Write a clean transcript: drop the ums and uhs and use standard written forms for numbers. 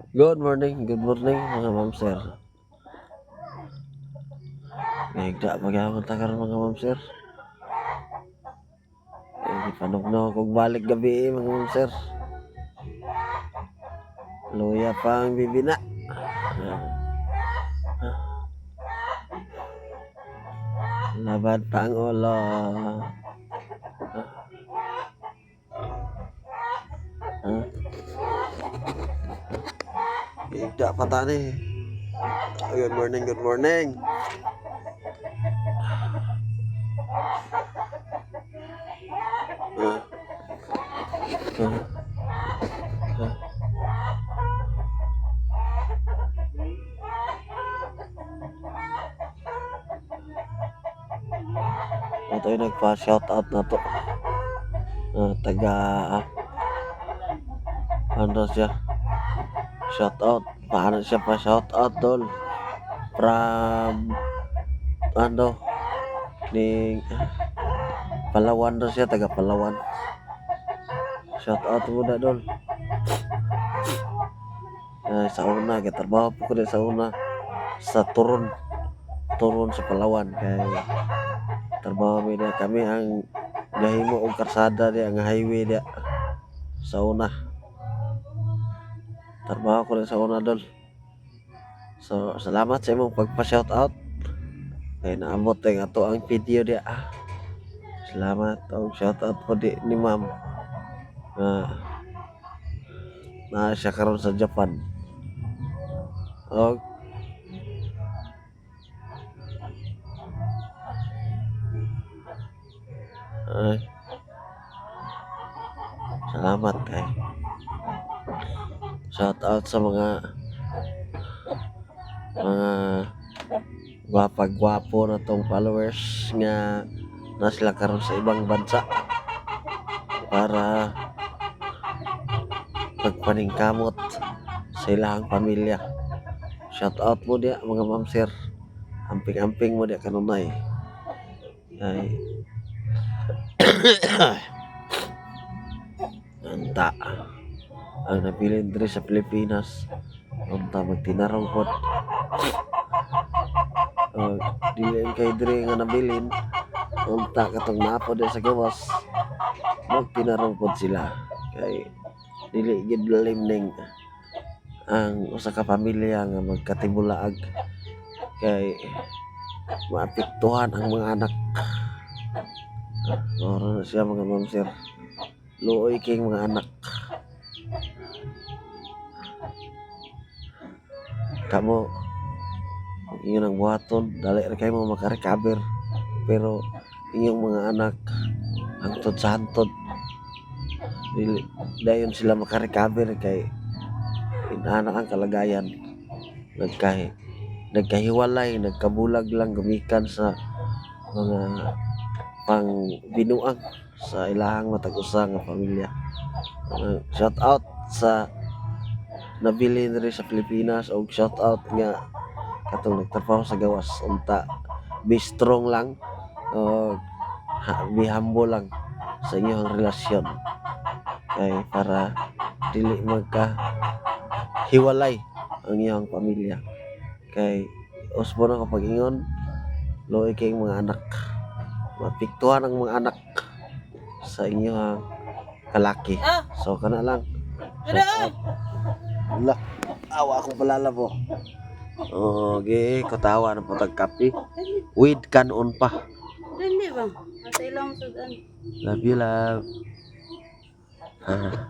Good morning, mga ma'am sir. Ngayigda magyapon ta karon, mga ma'am sir. Eh, panugnaw kog balik gabi eh, mga ma'am sir. Luya pa ang bibina. Ah. Ah. Labad pa ang ulo. Ah. Ah. Higda pa ta ni. Good morning, good morning. Ah. Ah. Ah. Ito yung nagpa-shoutout na to. Ah, taga ano siya? Shoutout. Paano siya pa shoutout, tol? From ano ni Palawan daw siya, taga Palawan. Shoutout mo na, dol. Ay, sa una, gitrabaho po ko din sa una sa Turon. Turon sa Palawan kay trabaho mi na kami ang gahimo og karsada di ang highway di sa una. Trabaho ko din sa una, dol. So, salamat sa imong pagpa-shoutout. Kay naabot ang ato ang video di ah. Salamat og shoutout po di ni ma'am. Nga naa siya karon sa Japan. Og ay, salamat kay. Shout out sa mga gwapa-gwapo na tong followers nga na sila karon sa ibang bansa para pagpaningkamot sa ilang pamilya. Shout out mo diya, mga ma'am sir. Amping-amping mo diya kanunay. Ay unta ang nabilin diri sa Pilipinas unta magtinarong pod. Dili kay diri nga nabilin, unta katong naa pod sa gawas magtinarong pod sila kay dili gid lalim ning ang usa ka pamilya nga magkatibulaag kay maapektuhan ang mga anak. Mao na siya, mga ma'am sir. Luoy kay mga anak. Kamo ingon ang buhaton dali ra kay mo maka-recover pero inyong mga anak hangtod sa hantod dili dayon sila maka-recover kay inana ang kalagayan, nagkahiwalay, nagkabulag lang gumikan sa mga pang binuang sa ilahang matag usa nga pamilya. Shout out sa nabilin diri sa Pilipinas og shout out nga katong nagtrabaho sa gawas. Unta be strong lang og be humble lang sa inyong relasyon kay para dili magka hiwalay ang iyong pamilya kay usbon ako pag-ingon, luoy kayong mga anak, maapektuhan ang mga anak sa inyong kalaki. Ah! So kana lang. Shout out. Wala. Awa akong palala po. Okay, katawa na po tag kape. With kanon pa. Hindi ba? Sa ilang sudan. Love you, love. Ah.